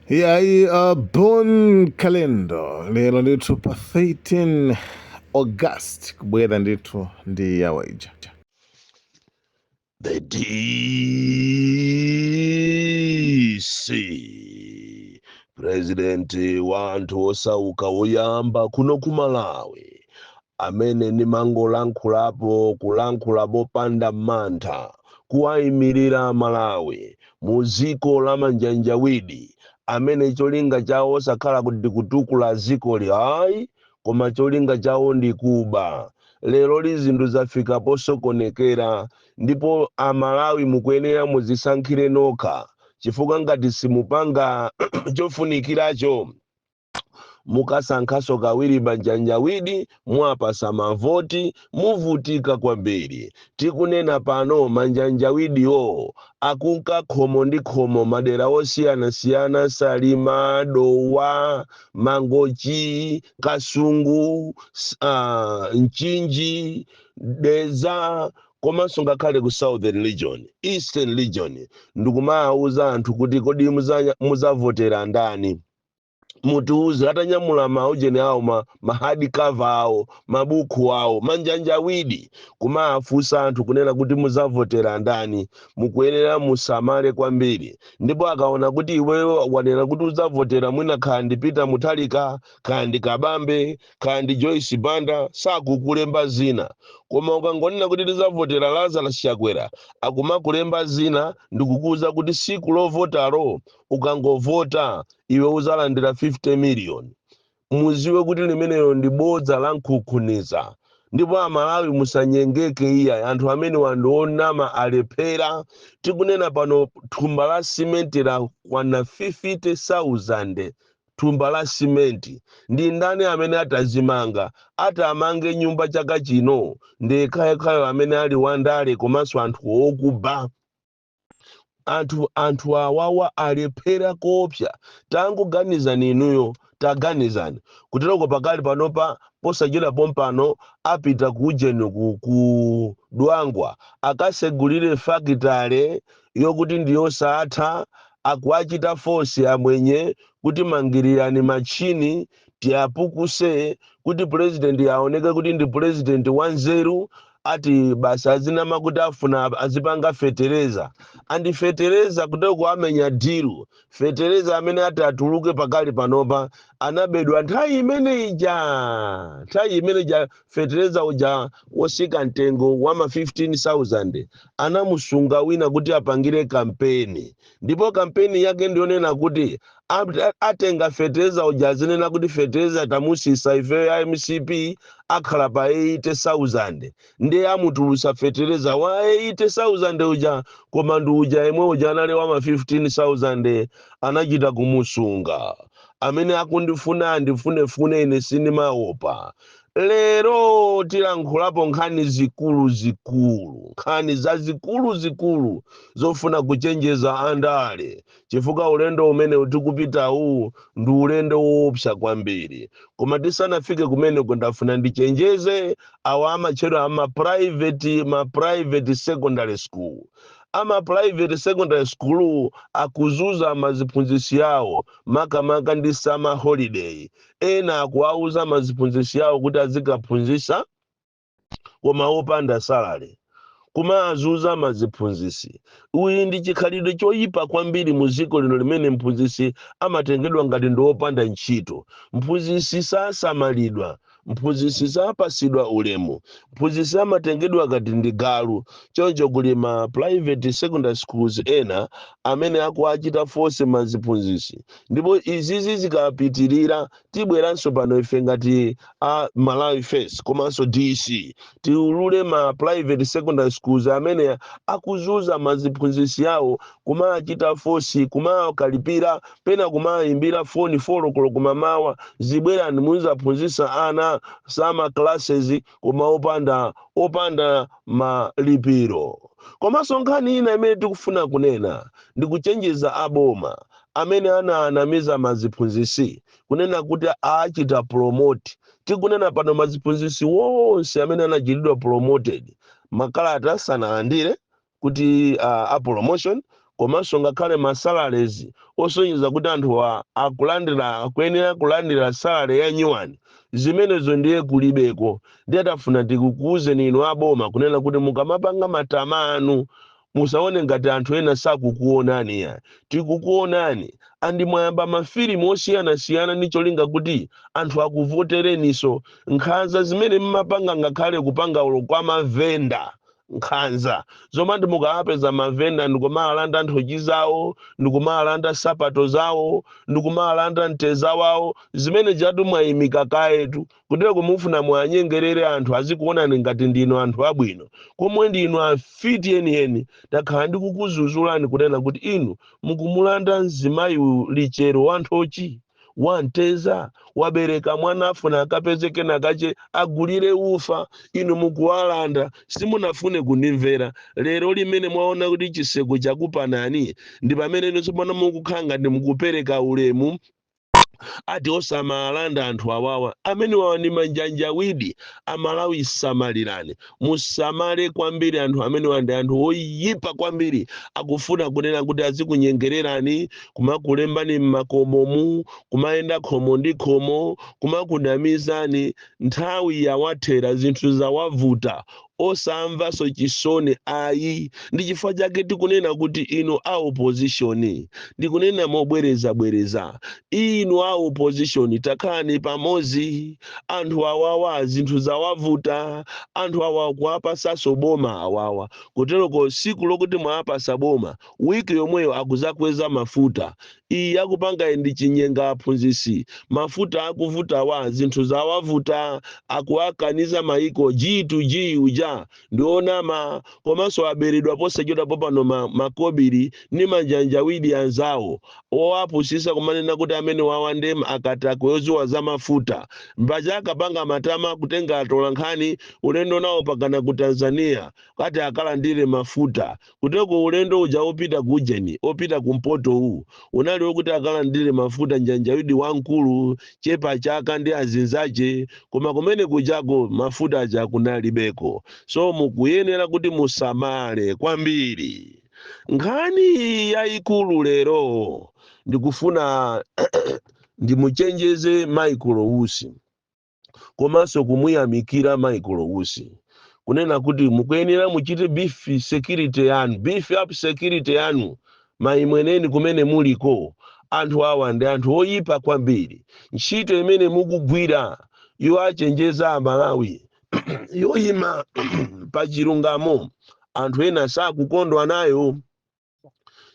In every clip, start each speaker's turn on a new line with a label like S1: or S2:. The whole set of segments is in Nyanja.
S1: Yayi, Bon Kalindo lero ndithu pa 13 August kubwera ndithu ndi yawo ija.
S2: The DC President wa anthu osauka woyamba kuno ku Malawi amene ndimangolankhulapo, kulankhula popanda mantha, kuwayimirira Malawi mu dziko la manjanjawidi amene cholinga chawo osakhala kuti kutukula dzikoli ayi, koma cholinga chawo ndi kuba. Lero li zinthu zafika posokonekera, ndipo Amalawi mukuyenera muzisankhire nokha, chifukwa ngati simupanga chofunikiracho, mukasankhaso kawiri manjanjawidi, mwapasa mavoti, muvutika kwambiri. Tikunena pano, manjanjawidiwo akunka khomo ndi khomo, madera osiyanasiyana: Salima, Dowa, Mangochi, Kasungu, Mchinji, Dedza, komanso ngakhale ku Southern Region, Eastern Region, ndikumawuza anthu kuti, "Kodi muzavotera ndani? Mutiuze." Atanyamula maujeni awo, ma hard cover awo, mabuku awo, manjanjawidi kumafunsa anthu kunena kuti, "Muzavotera ndani?" Mukuyenera musamale kwambiri. Ndipo akaona kuti iweyo wanena kuti uzavotera mwina kaya ndi Peter Mutharika, kaya ndi Kabambe, kaya ndi Joyce Banda, sakukulemba zina. Koma ukangonena kuti tizavotera Lazarus Chakwera, akumakulemba zina ndikukuwuza kuti siku lovotalo ukangovota iwe uzalandira 50 million. Muziwe kuti limenelo ndi bodza la nkhunkhuniza, ndipo Amalawi musanyengeke iya. Anthu amene wandionama alephera. Tikunena pano, thumba la simenti lakwana 50,000. Thumba la simenti, ndi ndani amene atazimanga, atamange nyumba chaka chino? Ndi yekhayekhayo amene ali wandale komanso anthu okuba. Anthu awawa alephera koopsa. Tangoganizani inuyo, taganizani kuteroko pakali panopa, posachedwa pompano apita ku ujeni, ku Dwangwa, akasegulire fakitale yokuti ndiyosatha. Akuachita force amwenye kuti, "Mangirirani machini tiyapukuse kuti president aoneke kuti ndi president wanzeru." Ati basi azinama kuti afuna azipanga fetereza, andi fetereza kuteko amenya deal. Fetereza amene ati atuluke pakali panopa anabedwa nthawi imene ija. Nthawi imene ija fetereza uja wosika mtengo wa ma 15,000 anamusunga wina kuti apangire kampeni, ndipo kampeni yake ndionena kuti atenga fetereza uja, azinena kuti fetereza tamusisa ife ya MCP, akhala pa 80,000. Ndiye amutulusa fetereza wa 80,000 uja, koma ndi uja yemwe uja anali wa ma 15,000, anachita kumusunga. Amene akundifuna andifunefune, ine sindimaopa. Lero tilankhulapo nkhani zikulu zikulu, nkhani zazikulu zikulu zofuna kuchenjeza andale, chifukwa ulendo umene tikupitawu ndi ulendo woopsa kwambiri. Koma tisanafike kumeneko, ndafuna ndichenjeze awa amatchedwa ama private, ma private secondary school. Ama private secondary school akuzuza maziphunzitsi awo, makamaka ndi summer holiday. Ena akuwauza maziphunzitsi awo kuti azikaphunzitsa koma opanda salary, kumazuza maziphunzitsi. Uyi ndi chikhalidwe choyipa kwambiri mu dziko lino limene mphunzitsi amatengedwa ngati ndi wopanda ntchito. Mphunzitsi sasamalidwa, mphunzitsi sapasidwa ulemu, mphunzitsi amatengedwa ngati ndi galu. Choncho kuli ma private secondary schools ena amene akuachita force maziphunzitsi, ndipo izizi zikapitirira, tibweranso pano ife ngati a Malawi First komanso DC, tiulule ma private secondary schools amene akuzuza maziphunzitsi awo, kumachita force, kumakalipira, pena kumayimbira foni 4 koloko kumamawa, "Zibwerani muzaphunzitsa ana summer classes," koma opanda malipiro. Komanso nkhani ina imene tikufuna kunena ndi kuchenjeza aboma amene anaanamiza maziphunzitsi kunena kuti achita promote. Tikunena pano, maziphunzitsi wonse amene anachitidwa promoted makalata sanalandire kuti a promotion. Komanso ngakhale ma salaries osonyeza kuti anthu akulandira, akuyenera kulandira salary ya nyuwani, zimenezo ndiye kulibeko. Ndiye tafuna tikukuwuzeni inu aboma kunena kuti mukamapanga matama anu, musaone ngati anthu ena sakukuonani. Ya, tikukuonani. Andi mwayamba mafilimu osiyanasiyana ndi cholinga kuti anthu akuvotereniso. Nkhanza zimene mmapanga, ngakhale kupanga ulo kwa mavenda, nkhanza zomati mukawapeza mavenda ndikumalanda nthochi zawo, ndikumalanda sapato zawo, ndikumalanda mteza wawo, zimene chatu mwayimika kayetu kutero kumufuna mwanyengerere anthu azikuonani ngati ndinu anthu abwino, komwe ndinu afiti enieni. Takhala ndikukuzuzulani kunena kuti inu mukumulanda mzimayi lichero wa nthochi, wamteza, wabereka mwana, afuna akapeze kenakache agulire ufa, inu mukuwalanda. Simunafune kundimvera. Lero limene mwaona kuti chiseko chakupanani, ndi pamene inu tsopano mukukhala ngati mukupereka ulemu, ati osamalanda anthu awawa. Amene wawa ndi manjanjawidi. Amalawi, samalirani, musamale kwambiri. Anthu amenewa ndi anthu oyipa kwambiri. Akufuna kunena kuti azikunyengererani, kumakulembani mmakomomu, kumayenda khomo ndi khomo, kumakunamizani. Nthawi yawathera, zinthu zawavuta, osamvanso chisoni ayi. Ndi chifukwa chake tikunena kuti inu a opposition, ndikunena mobwerezabwereza, inu a opposition, takhalani pamodzi. Anthu awawa zinthu zawavuta. Anthu awa kuwapasaso boma awawa, kuteroko siku lokuti mwawapasa boma, wiki yomweyo akuzakweza mafuta. Iyi akupanga ndi chinyenga. Aphunzisi, mafuta akuvutawa, zinthu zawavuta, akuwakaniza maiko G to G uja ndionama. Komanso aberedwa posachedwa popano makobiri ndi manjanjawidi anzawo owapusisa kumanena kuti amene wawa ndi akatakwe oziwa za mafuta. Mbacha akapanga matama kutenga atola nkhani ulendo nawo pakana ku Tanzania kati akalandire mafuta. Kuteko ulendo uja opita ku ujeni, opita kumpoto uwu, unali wokuti akalandire mafuta njanjawidi wamkulu chepa chaka ndi azinzache, koma kumene kujako mafuta aja kunalibeko. So mukuyenera kuti musamale kwambiri. Nkhani yayikulu lero, ndikufuna ndimuchenjeze Michael Usi, komanso kumuyamikira Michael Usi, kunena kuti mukuyenera muchite beef security yanu, beef up security yanu maimweneni kumene muliko. Anthu awa ndi anthu oyipa kwambiri. Ntchito imene mukugwira yoachenjeza Amalawi, yoyima pa chilungamo, anthu ena sakukondwa nayo.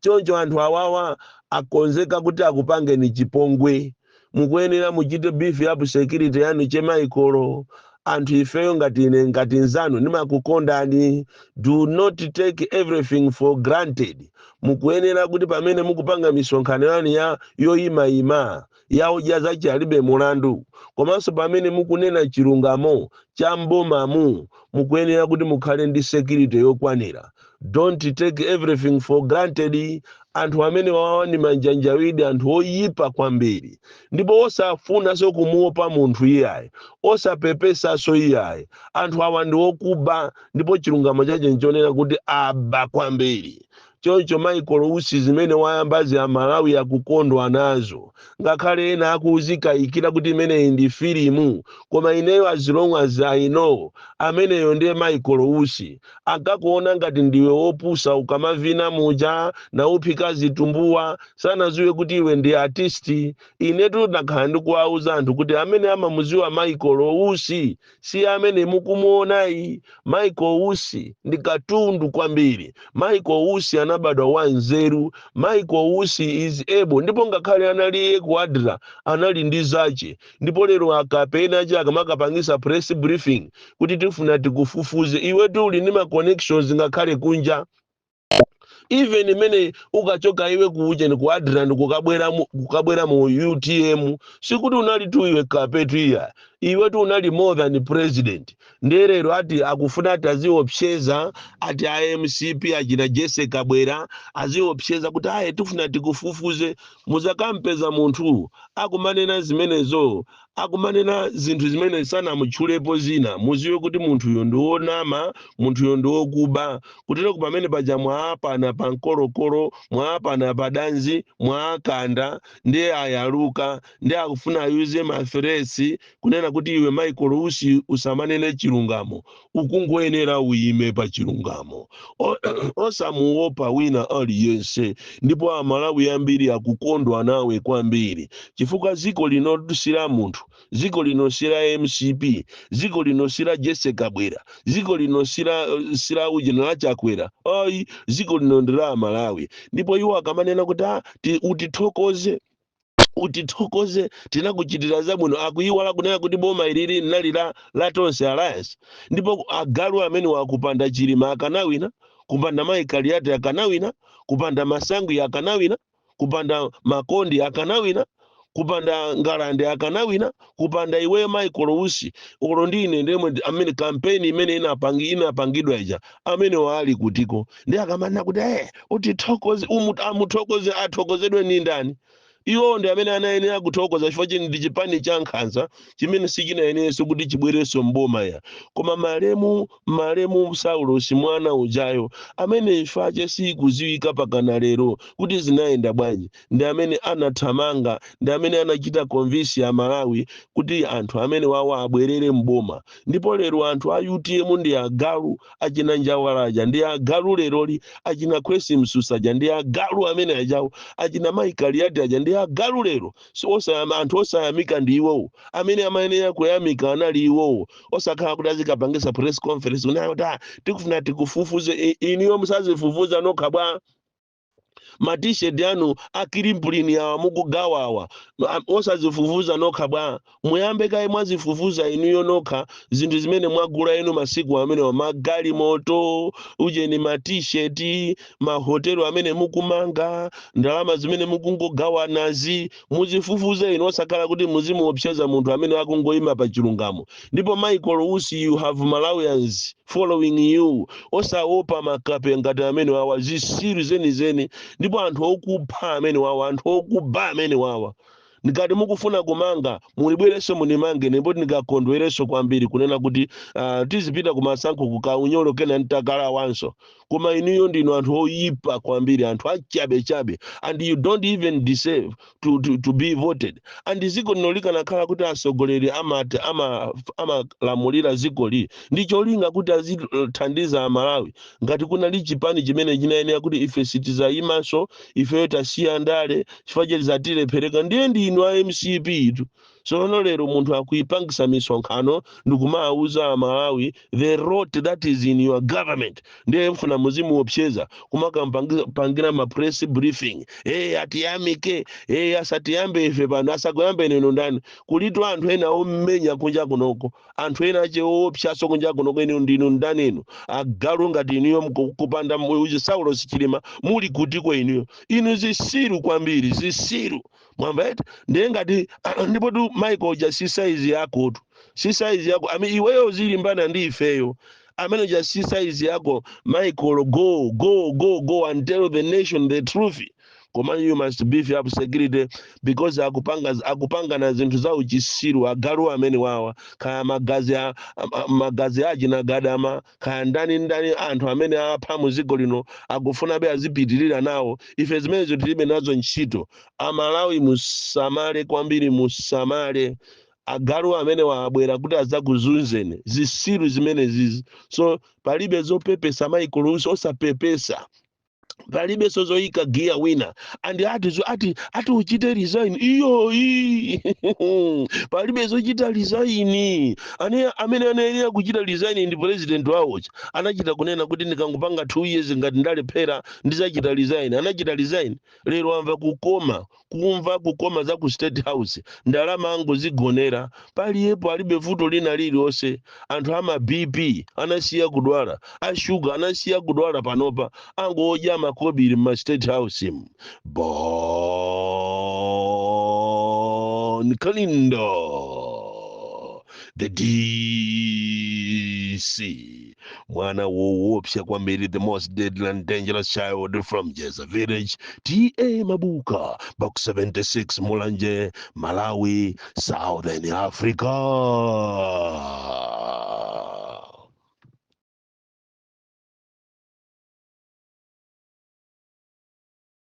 S2: Choncho anthu awawa akonzeka kuti akupangeni chipongwe. Mukuyenera muchite beef up security yanu, che Michael. Anthu ifeyo ngati ine, ngati nzanu, ndimakukondani. Do not take everything for granted. Mukuyenera kuti pamene mukupanga misonkhano yanu ya yoyimayima yaudya zachi alibe mulandu, komanso pamene mukunena chilungamo cha mbomamu, mukuyenera kuti mukhale ndi security yokwanira. Don't take everything for granted. Anthu amene wawa ndi manjanjawidi, anthu oyipa kwambiri, ndipo osafunanso kumuopa munthu iyayi, osapepesanso iyayi. Anthu awa ndi okuba, ndipo chilungamo chache nchonena kuti aba kwambiri. Choncho Michael Usi, zimene wayambazi Amalawi akukondwa nazo, ngakhale ena akuzikayikira kuti imeneyi ndi filimu, koma ineyo, as long as I know, ameneyo ndiye Michael Usi. Ankakuona ngati ndiwe wopusa ukamavina muja nauphika zitumbuwa, sanaziwe kuti iwe ndi artist. Inetu ndakhala ndikuwauza anthu kuti amene amamuziwa Michael Usi si amene mukumuonayi. Michael Usi ndi katundu kwambiri. Michael Usi anabadwa wanzeru. Michael Usi is able, ndipo ngakhale analiye ku ADRA anali ndi zache. Ndipo lero akapena che akamakapangisa press briefing kuti tifuna tikufufuze iwetu, uli ndi ma connections ngakhale kunja. Even imene ukachoka iwe kuuje ku ADRA ndi kukabwera mu UTM, sikuti unali tu iwe kapetu iya, iwetu unali more than president. Ndiye lero ati akufuna ati aziopseza, ati a MCP achina Jesse Kabwera aziopseza kuti aye, tifuna tikufufuze. Muzakampeza munthu akumanena zimenezo, akumanena zinthu zimene sanamutchulepo zina, muziwe kuti munthuyo ndi wonama, munthuyo ndi wokuba. Kutero pamene paja mwaapana. Pa mkolokolo mwaapana padanzi, mwaakanda, ndiye ayaluka, ndiye akufuna ayuze ma threats kunena kuti iwe Michael Usi usamanene chilungamo. Ukungoyenera uyime pa chilungamo, osamuopa wina aliyense. Ndipo Amalawi ambiri akukondwa nawe kwambiri, chifukwa ziko lino sila munthu, ziko lino sila MCP, ziko lino sila Jesse Kabwera, ziko lino sila ujena la Chakwera, ayi. Ziko lino ndi la Amalawi. Ndipo iwo akamanena kuti, "Ah, utithokoze, utithokoze, tinakuchitira zabwino," akuiwala kunena kuti boma ilili linali la Tonse Alliance. Ndipo agalu amene wakupanda Chilima akanawina, kupanda Mai Kaliati akanawina, kupanda Masangwi akanawina, kupanda Makondi akanawina, kupanda Ngalande akanawina, kupanda iweyo Michael Usi ulo ndi ine ndemwe amene kampeni imene inapangidwa ija, amene waali kutiko. Ndi akamanena kuti, "Utithokoze," amuthokoze, athokozedwe ni ndani? Iwo ndi amene anayenera kuthokoza, chifukwa chini ndi chipani cha nkhanza chimene sichinayenerenso kuti chibwerenso mboma ya. Koma malemu Saulos mwana ujayo, amene imfache sikuziwika pakana lero kuti zinayenda bwanji, ndi amene anathamanga, ndi amene anachita convince ya Malawi kuti anthu amene wawo abwerere mboma. Ndipo lero anthu a UTM ndi agalu, achina Njawalaja ndi agalu leroli, achina Kwesi Msusaja ndi agalu amene ajawo, achina Maikaliati aja ndi agalu lero. Si anthu osayamika ndi iwowo, amene amayenera kuyamika anali iwowo, osakhala kuti azikapangisa press conference kunena kuti, "Ah, tikufuna tikufufuze." Iniyo musazifufuza nokha bwa? Matisheti anu akilimpulini awa mukugawawa, osazifufuza nokha bwa? Muyambe kaye mwazifufuza inuyo nokha zinthu zimene mwagula inu masiku amenewa, magalimoto, ujeni, matisheti, mahotelo amene mukumanga, ndalama zimene mukungogawanazi, muzifufuze inu, osakhala kuti muzimuopseza munthu amene akungoyima pa chilungamo. Ndipo Michael Usi, you have Malawians following you. Osaopa makape ngati amene wawa, zisiru zenizeni, ndipo anthu okupha amene wawa, anthu okuba amene wawa. Ngati mukufuna kumanga, mulibwerenso munimange, ndipo ndingakondwerenso kwambiri kunena kuti tizipita kumasankho kukaunyolo kena ntakalawanso. Koma inuyo ndinu anthu oyipa kwambiri, anthu achabechabe, and you don't even deserve to be voted. And ziko lino likanakhala kuti atsogoleri amalamulira ama zikoli ndi cholinga kuti azithandiza Amalawi, ngati kunali chipani chimene chinayenera kuti ife sitizayimanso, ifeyo tasiya ndale chifukwa cheti zatilephereka, ndiye ndinu a MCP itu. Tsono lero munthu akuipangisa misonkhano ndikumawuza Amalawi the rot that is in your government, ndiye mfuna muzimuopseza kumakampangira ma press briefing, "Hey, atiyamike." Hey, asatiyambe ife pano, asakuyambe neno ndani? Kulitu anthu ena omenya kunja kunoko, anthu ena ache oopsaso kunja kunoko. Inu ndinu ndani inu, agalu ngati inuyo? Kupanda Saulo Sichilima muli kutiko inuyo? Inu zisiru kwambiri, zisiru, mwamba eti? Ndiye ngati ndipo tu Michael uja si size yakotu, si size yako. Ami iweyo zilimbana ndi ifeyo, amene uja si size yako. Michael, go, go, go, go and tell the nation the truth. Koma you must beef up security, because akupanga na zinthu za uchisiru agalu amene wawa. Kaya magazi magazi aji na gadama, kaya ndani ndani, anthu amene apha muziko lino akufunabe azipitirira nawo. Ife zimenezo tilibe nazo ntchito. Amalawi, musamale kwambiri, musamale. Agalu amene wabwera kuti azakuzunzeni, zisiru zimene zizi. So palibe zopepesa, Michael Usi, osapepesa, palibe sozoyika giya wina andi ati ati uchite resign. Iyo iyi palibe zochita resign. Amene anayenera kuchita resign ndi president wawocha. Anachita kunena kuti ndikangopanga 2 years, ngati ndalephera ndizachita resign. Anachita resign, lero amva kukoma, kumva kukoma za ku State House, ndalama angozigonera paliyepo, alibe vuto lina lililonse. Anthu ama BP anasiya kudwala, ashuga anasiya kudwala, panopa angodya makobiri mma State House mu. Bon Kalindo, the DC, mwana woopsa kwambiri, the most deadly and dangerous child from Jeza Village, TA Mabuka, Box 76, Mulanje, Malawi, Southern Africa.